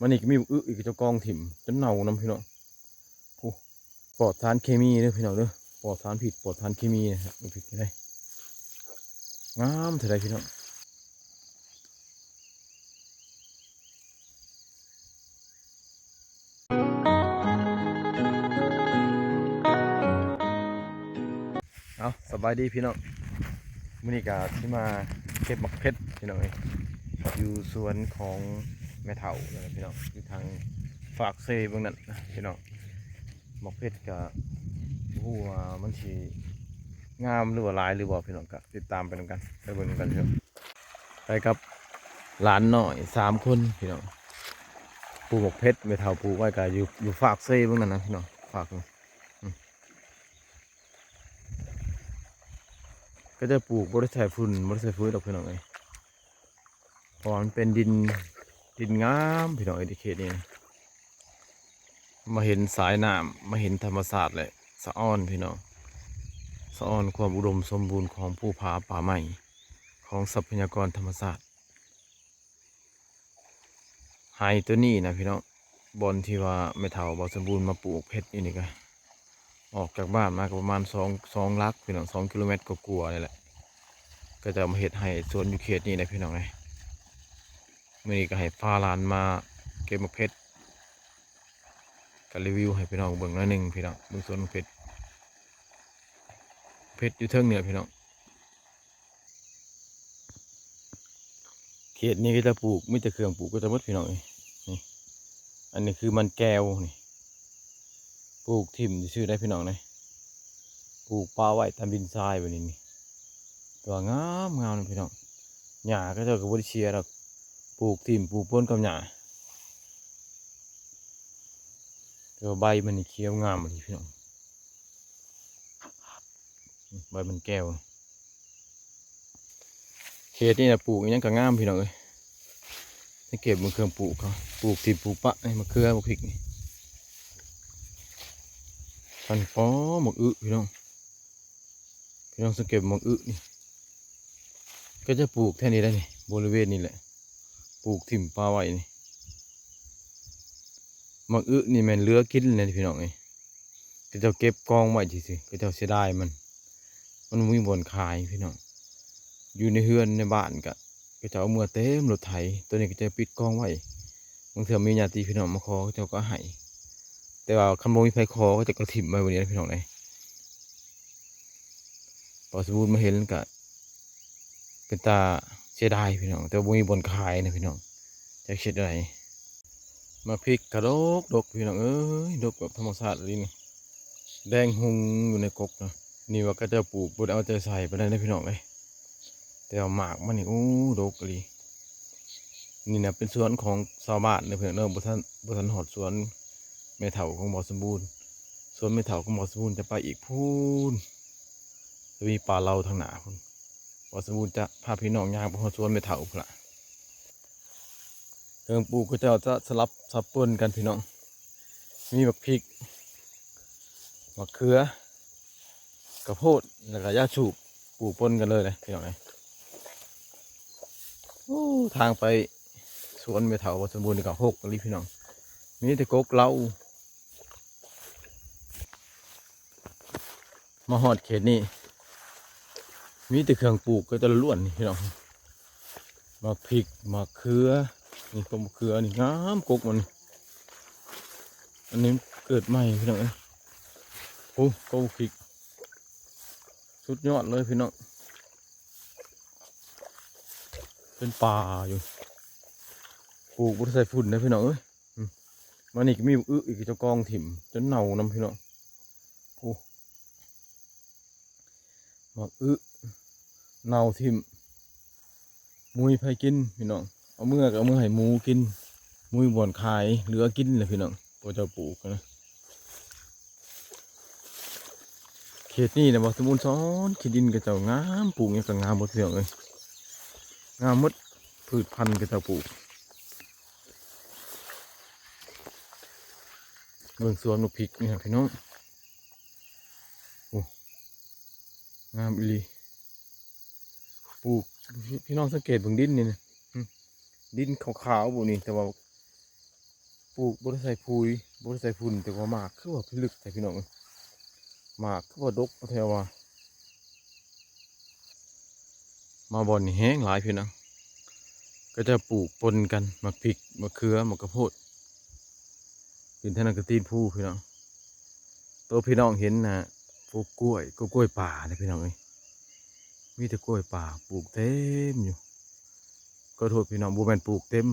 ມື້ນີ້ກໍມີບັກອຶອີກ ເຈົ້າກອງຖິ້ມຈົນເນົ່ານຳພີ່ນ້ອງ. ຜູ້ ປອດສານເຄມີເດີພີ່ນ້ອງເດີ ປອດສານພິດ ປອດສານເຄມີນະ. ບັກພິກນີ້ເດ້ ງາມເທົ່າໃດພີ່ນ້ອງ. ເອົາ ສະບາຍດີພີ່ນ້ອງ, ມື້ນີ້ກະຊິມາເກັບໝາກເຜັດພີ່ນ້ອງເອີຍ ຢູ່ສວນຂອງແມ່ເຖົ້ານັ້ນແຫຼະພີ່ນ້ອງ ຢູ່ທາງຟາກເຊເບິ່ງນັ້ນພີ່ນ້ອງ. ໝາກເຜັດກະບໍ່ຮູ້ວ່າມັນຊິງາມ ຫຼືວ່າຫຼາຍ ຫຼືບໍ່ພີ່ນ້ອງ, ກະຕິດຕາມໄປນຳກັນ ໄປເບິ່ງນຳກັນພີ່ນ້ອງ. ໄປກັບຫຼານນ້ອຍສາມຄົນພີ່ນ້ອງ. ປູກໝາກເຜັດ ແມ່ເຖົ້າປູກໄວ້ກະຢູ່ ຢູ່ຟາກເຊເບິ່ງນັ້ນນະພີ່ນ້ອງ ຟາກ ອືມ ເຂົາເຈົ້າປູກບໍ່ໄດ້ໃສ່ຝຸ່ນ ບໍ່ໄດ້ໃສ່ຝຸ່ນດອກພີ່ນ້ອງເອີຍ ເພາະວ່າມັນເປັນດິນ ດິນງາມພີ່ນ້ອງເອີຍ ເຂດນີ້ນະ. ມາເຫັນສາຍນ້ຳ ມາເຫັນທຳມະຊາດແຫຼະ ສະອອນພີ່ນ້ອງ ສະອອນຄວາມອຸດົມສົມບູນຂອງພູຜາປ່າໄມ້ ຂອງຊັບພະຍາກອນທຳມະຊາດ. ໄຮ່ໂຕນີ້ນະພີ່ນ້ອງ ບ່ອນທີ່ວ່າແມ່ເຖົ້າບ່າວສົມບູນມາປູກເຜັດຢູ່ນີ້ກະ ອອກຈາກບ້ານມາກໍປະມານສອງ ສອງຫຼັກພີ່ນ້ອງ ສອງກິໂລແມັດກວ່າໆນີ້ແຫຼະ. ເຂົາເຈົ້າມາເຮັດໄຮ່ສວນຢູ່ເຂດນີ້ນະພີ່ນ້ອງເອີຍ. ມື້ນີ້ກໍໃຫ້ພາຫຼານມາເກັບໝາກເຜັດ ກໍຣີວິວໃຫ້ພີ່ນ້ອງເບິ່ງໜ້ອຍໜຶ່ງພີ່ນ້ອງ ເບິ່ງສວນໝາກເຜັດ ເຜັດຢູ່ເທິງນີ້ແຫຼະພີ່ນ້ອງ. ເຂດນີ້ເຂົາເຈົ້າປູກ ມີແຕ່ເຄື່ອງປູກເຂົາເຈົ້າໝົດພີ່ນ້ອງເອີຍ. ນີ້ ອັນນີ້ຄືມັນແກ້ວນີ້ ປູກຖິ້ມຊື່ໆໄດ໋ພີ່ນ້ອງເອີຍ ປູກປະໄວ້ຕາມດິນຊາຍແບບນີ້ນີ້ ແຕ່ວ່າງາມໆນະພີ່ນ້ອງ. ຫຍ້າເຂົາເຈົ້າກໍບໍ່ໄດ້ເສຍດອກ ປູກຖິ້ມ ປູກປົນກັບຫຍ້າ ແຕ່ວ່າໃບມັນນີ້ຂຽວງາມອີ່ຫຼີພີ່ນ້ອງ ໃບມັນແກ້ວ. ເຂດນີ້ນະ ປູກອີ່ຫຍັງກໍງາມພີ່ນ້ອງເອີຍ. ໄດ້ເກັບເບິ່ງເຄື່ອງປູກເຂົາ ປູກຖິ້ມປູກປະ ນີ້ ມະເຂືອ ບັກພິກນີ້. ອັນ ອໍ ໝາກອຶພີ່ນ້ອງ ພີ່ນ້ອງສັງເກດໝາກອຶນີ້ ເຂົາເຈົ້າປູກແຖວນີ້ໄດ໋ນີ້ ບໍລິເວນນີ້ແຫຼະ ປູກຖິ້ມປະໄວ້ນີ້. ໝາກອຶນີ້ແມ່ນເຫຼືອກິນແຫຼະພີ່ນ້ອງເອີຍ. ເຂົາເຈົ້າເກັບກອງໄວ້ຊື່ໆ ເຂົາເຈົ້າເສຍດາຍມັນ ມັນບໍ່ມີບ່ອນຂາຍພີ່ນ້ອງ. ຢູ່ໃນເຮືອນໃນບ້ານກະ ເຂົາເຈົ້າເອົາເມືອເຕັມລົດໄຖ ໂຕນີ້ເຂົາເຈົ້າປິດກອງໄວ້. ບາງເທື່ອມີຍາດຕິພີ່ນ້ອງມາຂໍ ເຂົາເຈົ້າກໍໃຫ້ ແຕ່ວ່າຄັນບໍ່ມີໃຜຂໍ ເຂົາເຈົ້າກໍຖິ້ມໄວ້ແບບນີ້ນະພີ່ນ້ອງເອີຍ. ບ່າວສົມບູນມາເຫັນກະ ເປັນຕາເສຍດາຍພີ່ນ້ອງ ແຕ່ວ່າບໍ່ມີບ່ອນຂາຍນະພີ່ນ້ອງ ຈັກເຮັດໃດ. ໝາກພິກກະດົກໆ ພີ່ນ້ອງເອີຍ ດົກແບບທຳມະຊາດອີ່ຫຼີນີ້ ແດງຮຸ່ງຢູ່ໃນກົກນະ. ນີ້ວ່າເຂົາເຈົ້າປູກບໍ່ໄດ້ເອົາໃຈໃສ່ປານໃດເດ້ພີ່ນ້ອງເອີຍ ແຕ່ວ່າໝາກມັນນີ້ ໂອ້ ດົກອີ່ຫຼີ. ນີ້ນະເປັນສວນຂອງຊາວບ້ານເດີພີ່ນ້ອງເດີ ບໍ່ທັນ ບໍ່ທັນຮອດສວນແມ່ເຖົ້າຂອງບ່າວສົມບູນ. ສວນແມ່ເຖົ້າຂອງບ່າວສົມບູນຈະໄປອີກພຸ້ນ ຈະມີປ່າເລົາທາງໜ້າພຸ້ນ. ບ່າວສົມບູນຈະພາພີ່ນ້ອງຍ່າງໄປຮອດສວນແມ່ເຖົ້າພຸ້ນລະ. ເຄື່ອງປູກເຂົາເຈົ້າຈະສະຫຼັບສັບປົນກັນພີ່ນ້ອງ ມີໝາກພິກ ໝາກເຂືອ ກະໂພດ ແລ້ວກະຢາສູບ ປູກປົນກັນເລີຍເດ້ພີ່ນ້ອງເອີຍ. ໂອ້ ທາງໄປສວນແມ່ເຖົ້າບ່າວສົມບູນນີ້ກະຮົກອີ່ຫຼີພີ່ນ້ອງ ມີແຕ່ກົກເລົາ. ມາຮອດເຂດນີ້ ມີແຕ່ເຄື່ອງປູກກໍຈະລ້ວນນີ້ພີ່ນ້ອງ ໝາກພິກ ໝາກເຂືອ ນີ້ ກົກໝາກເຂືອນີ້ງາມ ກົກມັນນີ້ ອັນນີ້ເກີດໃໝ່ພີ່ນ້ອງເອີຍ. ໂອ້ ກົກໝາກພິກ ສຸດຍອດເລີຍພີ່ນ້ອງ ເປັນປ່າຢູ່ ປູກບໍ່ໄດ້ໃສ່ຝຸ່ນເດ້ພີ່ນ້ອງເອີຍ. ອືມ ມານີ້ກໍມີບັກອຶອີກ ເຈົ້າກອງຖິ້ມຈົນເນົ່ານຳພີ່ນ້ອງ. ໂອ້ ໝາກອຶເນົ່າຖິ້ມ ບໍ່ມີໃຜກິນພີ່ນ້ອງ ເອົາເມືອກໍເອົາເມືອໃຫ້ໝູກິນ ບໍ່ມີບ່ອນຂາຍ ເຫຼືອກິນແຫຼະພີ່ນ້ອງ ພວກເຈົ້າປູກນະ. ເຂດນີ້ນະບໍ່ ສົມບູນສອນ ເຂດດິນເຂົາເຈົ້າງາມ ປູກຫຍັງກໍງາມໝົດພີ່ນ້ອງເອີຍ ງາມໝົດ ພືດພັນເຂົາເຈົ້າປູກ. ເບິ່ງສວນໝາກພິກນີ້ພີ່ນ້ອງ ໂອ້ ງາມອີ່ຫຼີ ປູກ ພີ່ນ້ອງສັງເກດເບິ່ງດິນນີ້ນະ ອືມ ດິນຂາວໆບໍ່ນີ້ ແຕ່ວ່າ ປູກບໍ່ໄດ້ໃສ່ປຸ໋ຍ ບໍ່ໄດ້ໃສ່ຝຸ່ນ ແຕ່ວ່າໝາກຄືວ່າພິລຶກແທ້ພີ່ນ້ອງເອີຍ ໝາກຄືວ່າດົກແທ້ວ່າ. ມາບ່ອນນີ້ແຮງຫຼາຍພີ່ນ້ອງ ເຂົາເຈົ້າປູກປົນກັນ ໝາກພິກ ໝາກເຂືອ ໝາກກະໂພດ ຂຶ້ນທາງນັ້ນກະຕີນພູພີ່ນ້ອງ. ໂຕພີ່ນ້ອງເຫັນນະ ປູກກ້ວຍ ກໍກ້ວຍປ່ານະພີ່ນ້ອງເອີຍ ມີແຕ່ກ້ວຍປ່າປູກເຕັມຢູ່. ຂໍໂທດພີ່ນ້ອງ ບໍ່ແມ່ນປູກເຕັມ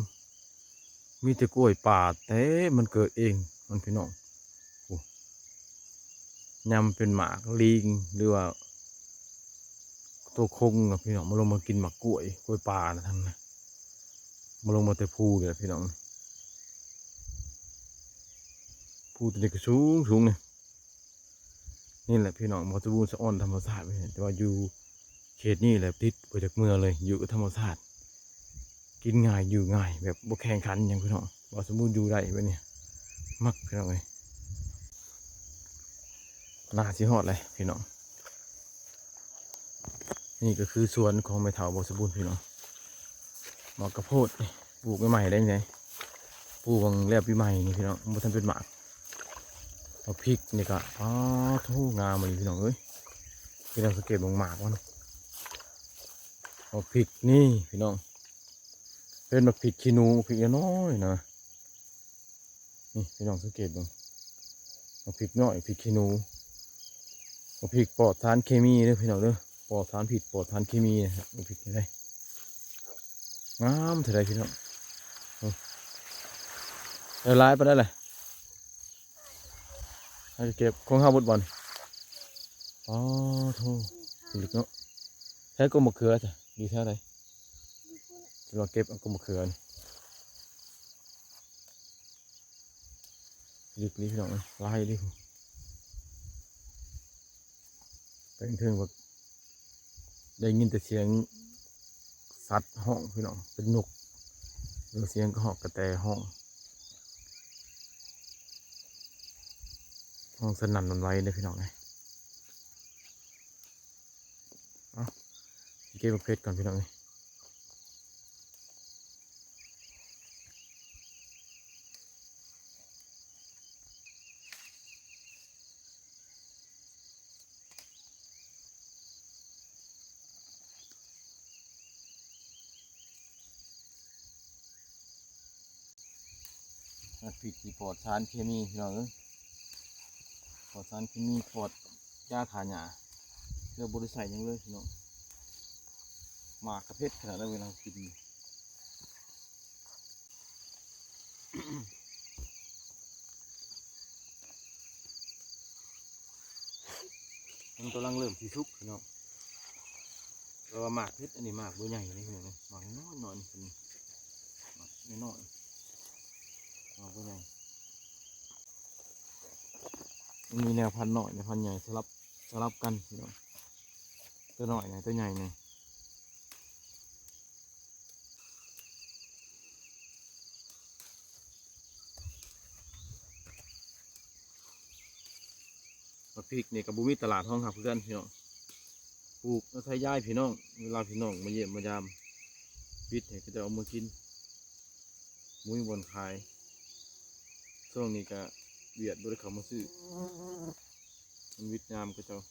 ມີແຕ່ກ້ວຍປ່າເຕັມ ມັນເກີດເອງມັນພີ່ນ້ອງ. ໂອ້ ຍາມເປັນໝາກລີງ ຫຼືວ່າໂຕຄົງນະພີ່ນ້ອງ ມັນລົງມາກິນໝາກກ້ວຍ ກ້ວຍປ່ານະ ທາງນັ້ນນະ ມັນລົງມາແຕ່ພູນີ້ແຫຼະພີ່ນ້ອງ. ພູຕົວນີ້ກໍສູງໆນີ້. ນີ້ແຫຼະພີ່ນ້ອງ ບ່າວສະບູນສະອອນທຳມະຊາດເລີຍ ແຕ່ວ່າຢູ່ເຂດນີ້ແຫຼະຕິດ ບໍ່ຢາກເມືອເລີຍ ຢູ່ກັບທຳມະຊາດ ກິນງ່າຍຢູ່ງ່າຍ ແບບບໍ່ແຂ່ງຂັນຫຍັງພີ່ນ້ອງ. ບ່າວສະບູນຢູ່ໄດ້ແບບນີ້ ມັກພີ່ນ້ອງເອີຍ. ໜ້າຊິຮອດເລີຍພີ່ນ້ອງ. ນີ້ກໍຄືສວນຂອງແມ່ເຖົ້າບ່າວສະບູນພີ່ນ້ອງ. ໝາກກະໂພດນີ້ ປູກໃໝ່ໆໄດ້ນີ້ ປູກຫວ່າງແລ້ວປີໃໝ່ນີ້ພີ່ນ້ອງ ບໍ່ທັນເປັນໝາກ. ໝາກພິກນີ້ກໍ ປາໂທ້ ງາມອີ່ຫຼີພີ່ນ້ອງເອີຍ. ພີ່ນ້ອງສັງເກດເບິ່ງໝາກມັນ ໝາກພິກນີ້ພີ່ນ້ອງ ເປັນໝາກພິກຂີ້ໜູ ໝາກພິກນ້ອຍໆນະ. ນີ້ພີ່ນ້ອງສັງເກດເບິ່ງ ໝາກພິກນ້ອຍ ພິກຂີ້ໜູ ໝາກພິກປອດສານເຄມີເດີພີ່ນ້ອງເດີ ປອດສານພິດ ປອດສານເຄມີນະ. ໝາກພິກນີ້ໄດ ງາມເທົ່າໃດພີ່ນ້ອງ. ເອີ ໄດ້ຫຼາຍປານໃດລະ ເຮົາຈະເກັບຂອງເຮົາເບິດບໍ່ນີ້? ອໍ ໂທ້ ພິລຶກເນາະ. ໃຊ້ກົກໝາກເຂືອຈ້ະ ຢູ່ແຖວໃດ? ຊິລອງເກັບເອົາກົກໝາກເຂືອນີ້. ພິລຶກນີ້ພີ່ນ້ອງເອີຍ ຫຼາຍອີ່ຫຼີ. ໄປເທິງໆ ໄດ້ຍິນແຕ່ສຽງສັດຮ້ອງພີ່ນ້ອງ ເປັນນົກ ຫຼືສຽງກະຮອກກະແຕຮ້ອງ ຮ້ອງສະໜັ່ນຫວັ່ນໄຫວເດີພີ່ນ້ອງເອີຍ. ເອົາ ເກັບໝາກເຜັດກ່ອນພີ່ນ້ອງເອີຍ. ໝາກພິກທີ່ປອດສານເຄມີພີ່ນ້ອງເອີຍ ປອດສານເຄມີ ປອດຢາຂ້າຫຍ້າ ແລ້ວບໍ່ໄດ້ໃສ່ຫຍັງເລີຍພີ່ນ້ອງ. ໝາກກະເຜັດຂະໜາດໃດເວລາເຮົາກິນ. ມັນກຳລັງເລີ່ມຊິສຸກພີ່ນ້ອງ ແຕ່ວ່າໝາກເຜັດອັນນີ້ໝາກບໍ່ໃຫຍ່ເດ້ພີ່ນ້ອງເອີຍ ໝາກນ້ອຍໆນີ້ ໝາກນ້ອຍໆ ໝາກບໍ່ໃຫຍ່. ມັນມີແນວພັນນ້ອຍ ແນວພັນໃຫຍ່ ສະຫຼັບ ສະຫຼັບກັນພີ່ນ້ອງ ຕົວນ້ອຍແດ່ ຕົວໃຫຍ່ແດ່. ໝາກພິກນີ້ກໍບໍ່ມີຕະຫຼາດຮອງຮັບຄືກັນພີ່ນ້ອງ ປູກອາໄສຍາຍພີ່ນ້ອງ ເວລາພີ່ນ້ອງມາຢ້ຽມມາຢາມ ປິດໃຫ້ເຂົາເຈົ້າເອົາມາກິນ ບໍ່ມີບ່ອນຂາຍ. ຊ່ວງນີ້ກະຫວຽດບໍ່ໄດ້ເຂົ້າມາຊື້ ມັນຫວຽດນາມເຂົາເຈົ້າ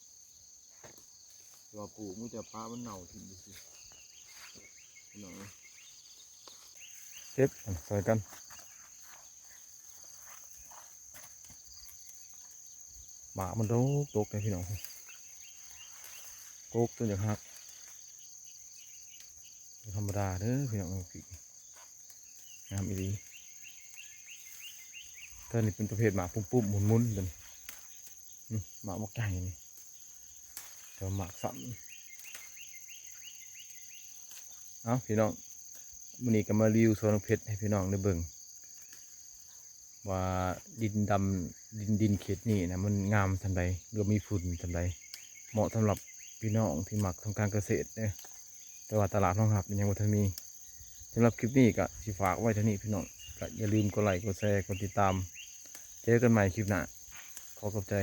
ແຕ່ວ່າປູກມີແຕ່ປະມັນເນົ່າຖິ້ມຊື່ໆ ພີ່ນ້ອງເອີຍ. ເກັບ ຊ່ອຍກັນ ໝາກມັນດົກໆເດ້ພີ່ນ້ອງ ກົກຈົນຢາກຫັກ ບໍ່ທຳມະດາເດີພີ່ນ້ອງເອີຍ. ໝາກພິກ ງາມອີ່ຫຼີ ແຕ່ນີ້ເປັນປະເພດໝາກປຸ້ມໆ ໝຸນໆ ຕົວນີ້ ນີ້ ໝາກບັກໃຫຍ່ນີ້ ແຕ່ວ່າໝາກສັ້ນ. ເອົ້າ ພີ່ນ້ອງ ມື້ນີ້ກໍມາຣີວິວສວນໝາກເຜັດໃຫ້ພີ່ນ້ອງໄດ້ເບິ່ງ ວ່າດິນດຳ ດິນ ດິນເຂດນີ້ນະ ມັນງາມສ່ຳໃດ ຫຼືວ່າມີຝຸ່ນສ່ຳໃດ ເໝາະສຳລັບພີ່ນ້ອງທີ່ມັກທຳການກະເສດເດີ ແຕ່ວ່າຕະຫຼາດຮອງຮັບຍັງບໍ່ທັນມີ. ສຳລັບຄລິບນີ້ກໍຊິຝາກໄວ້ເທົ່ານີ້ພີ່ນ້ອງ ກໍຢ່າລືມກົດໄລ້ ກົດແຊ ກົດຕິດຕາມ. ເຈີກັນໃໝ່ຄລິບໜ້າ ຂໍຂອບໃຈ.